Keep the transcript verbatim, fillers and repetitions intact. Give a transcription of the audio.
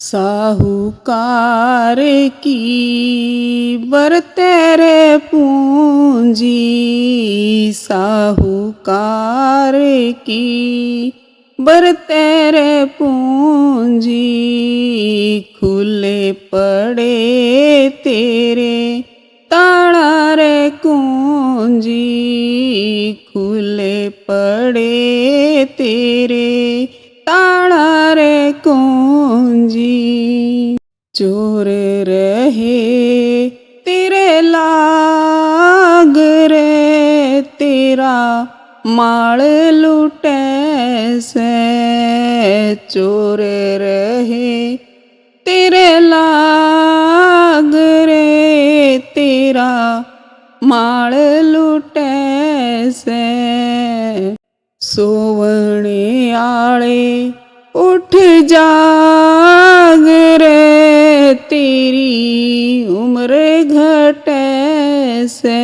साहूकार की बरते रे पूंजी, साहूकार की बरते रे पूंजी, खुले पड़े तेरे ताला रे कुंजी, खुले पड़े तेरे ताला रे कुंजी। चोर रहे तेरे लाग रे, तेरा माल लूटे से। चोर रहे तेरे लाग रे, तेरा माल लूटे से। सोवणे आले उठ जाग रे, तेरी उम्र घटे से।